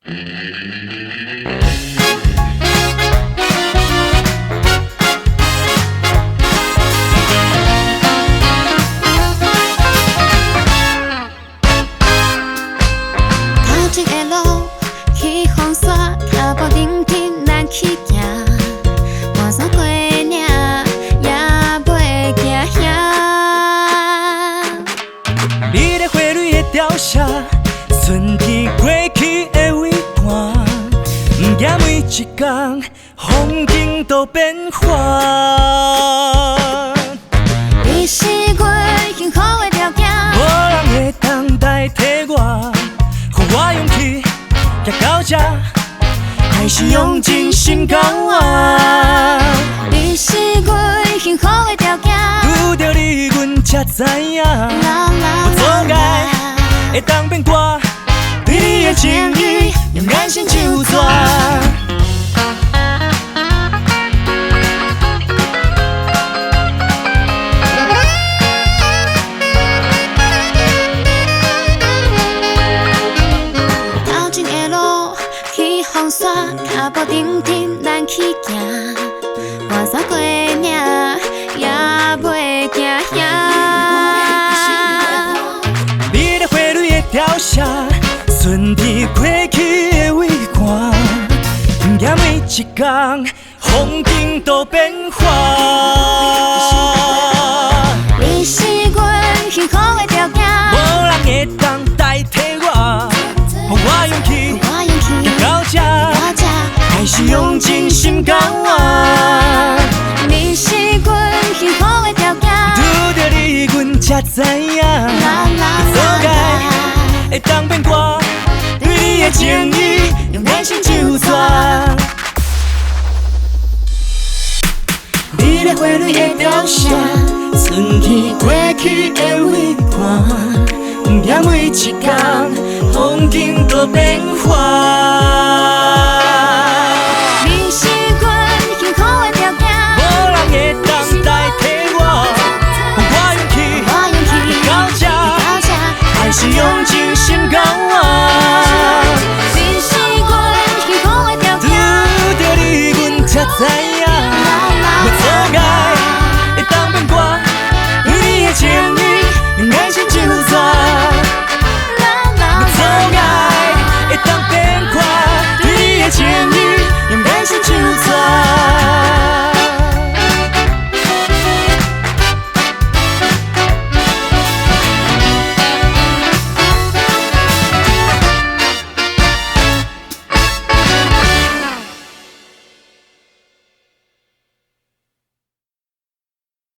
頭前的路去風沙，跤步沉沉難去行，跋山過嶺也袂驚嚇。美麗花蕊的凋謝，春天過去的微寒，毋驚每一工風景都變化。你是阮幸福的條件，無人會當代替我，予我勇氣行到這，還是用真心交換。你是阮幸福的條件，拄著你，阮才知影，啦啦無阻礙會當變歌，對你的情意用眼神唱煞。頭前的路去風沙，跤步沉沉難去行，跋山過嶺也袂驚嚇。美麗花蕊的凋謝，春天過去的微寒，毋驚每一工風景都變化。你是阮幸福的條件，無人會當代替我，予我勇氣予我勇氣行到這，到這，還是用真心交換。你是阮幸福的條件，拄著你，阮才知影，啦啦無阻礙啦。會當變歌，對你的情意用眼神唱煞。美麗花蕊的凋謝，春天過去的微寒，毋驚每一工風景都變化。